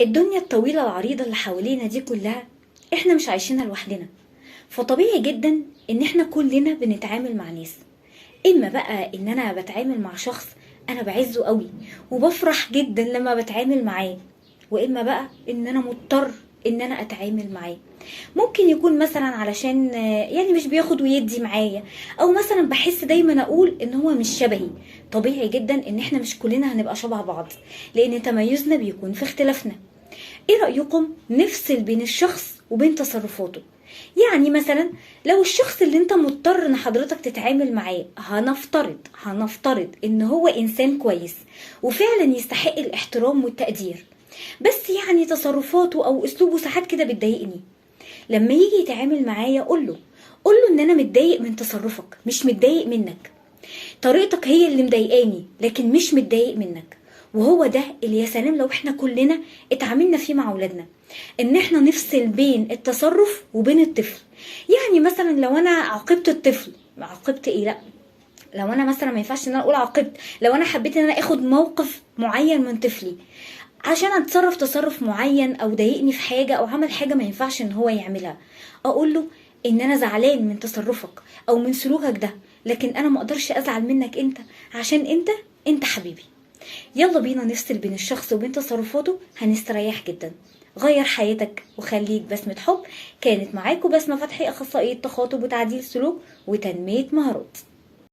الدنيا الطويلة العريضة اللي حوالينا دي كلها احنا مش عايشينها لوحدنا، فطبيعي جدا ان احنا كلنا بنتعامل مع ناس. اما بقى ان انا بتعامل مع شخص انا بعزه قوي وبفرح جدا لما بتعامل معاه، واما بقى ان انا مضطر ان انا اتعامل معاه. ممكن يكون مثلا علشان يعني مش بياخد ويدي معايا، او مثلا بحس دايما اقول ان هو مش شبهي. طبيعي جدا ان احنا مش كلنا هنبقى شبه بعض، لان تميزنا بيكون في اختلافنا. ايه رأيكم نفصل بين الشخص وبين تصرفاته؟ يعني مثلا لو الشخص اللي انت مضطر ان حضرتك تتعامل معاه، هنفترض ان هو انسان كويس وفعلا يستحق الاحترام والتقدير، بس يعني تصرفاته او اسلوبه ساعات كده بتضايقني. لما يجي يتعامل معايا قوله ان انا متضايق من تصرفك، مش متضايق منك. طريقتك هي اللي مضايقاني، لكن مش متضايق منك. وهو ده اللي يا سلام لو احنا كلنا اتعاملنا فيه مع اولادنا، ان احنا نفصل بين التصرف وبين الطفل. يعني مثلا لو انا عاقبت الطفل، عاقبت ايه؟ لا، لو انا مثلا ما ينفعش ان انا اقول عاقبت، لو انا حبيت ان انا اخد موقف معين من طفلي عشان اتصرف تصرف معين او ضايقني في حاجة او عمل حاجة ما ينفعش ان هو يعملها، اقول له ان انا زعلان من تصرفك او من سلوكك ده، لكن انا ما اقدرش ازعل منك انت، عشان انت حبيبي. يلا بينا نفصل بين الشخص وبين تصرفاته، هنستريح جدا. غير حياتك وخليك بسمة حب. كانت معاكم بسمة فتحي، أخصائية تخاطب وتعديل سلوك وتنمية مهارات.